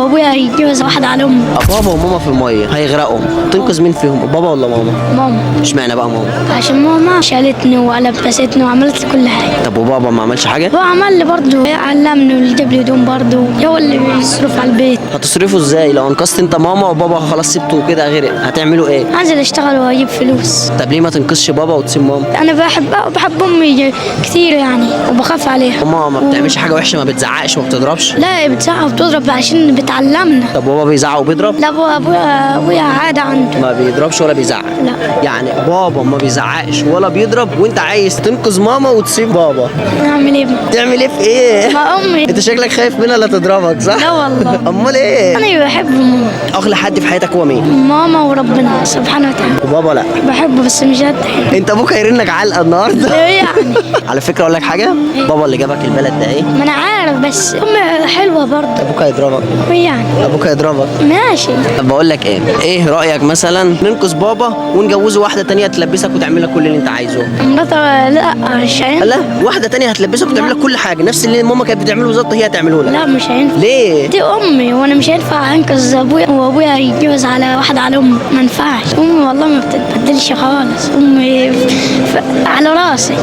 وابويا يتجوز واحدة على امي. بابا وماما في المية هيغرقوا، تنقذ مين فيهم، بابا ولا ماما؟ ماما. اشمعنى بقى ماما؟ عشان ماما شالتني ولبستني وعملت لي كل حاجة. طب وبابا ما عملش حاجة؟ هو عمل لي برضه، علمني واللي جاب لي هدوم برضه، هو اللي بيصرف على البيت. هتصرفوا ازاي لو انقذت انت ماما وبابا خلاص سبته وكده غرق، هتعملوا ايه؟ انزل اشتغل واجيب فلوس. طب ليه ما تنقذش بابا وتسيب ماما؟ انا بحب امي كتير يعني وبخاف عليها. ماما ما بتعملش حاجة وحشة، ما بتزعقش، ما بتضربش؟ لا، بتزعق وبتضرب عشان بتعلمنا. طب بابا بيزعق وبيضرب؟ لا، ابويا عادة عنده. ما بيضربش ولا بيزعق؟ لا. يعني بابا ما بيزعقش ولا بيضرب وانت عايز تنقذ ماما وتسيب بابا؟ نعمل ايه بقى؟ تعمل ايه في ايه؟ ما امي. انت شكلك خايف منها لا تضربك، صح؟ لا والله. امال ايه؟ انا بحب ماما. اغلى حد في حياتك هو مين؟ ماما وربنا سبحانه وتعالى. وبابا لا؟ بحبه بس مش قد كده. انت ابوك هيرنك علقه النهارده. ايه يعني؟ على فكرة اقول لك حاجة، بابا اللي جابك البلد ده ايه؟ ما انا عارف، بس امي حلوة برضه. ابوك هيضربك. ايه يعني؟ ابوك هيضربك. ماشي. طب بقول لك ايه، ايه رايك مثلا ننقذ بابا ونجوزه واحدة تانية تلبسك وتعمل لك كل اللي انت عايزه؟ مراته لا، مش هينفع. لا، واحدة تانية هتلبسك وتعمل لك كل حاجة، نفس اللي ماما كانت بتعمله بالظبط هي هتعمله لك. لا، مش هينفع. ليه؟ دي امي، وانا مش هينفع انقذ ابويا وابويا يتجوز على واحدة على امي، ما ينفعش. امي والله ما بتتبدلش خالص، امي على راسي.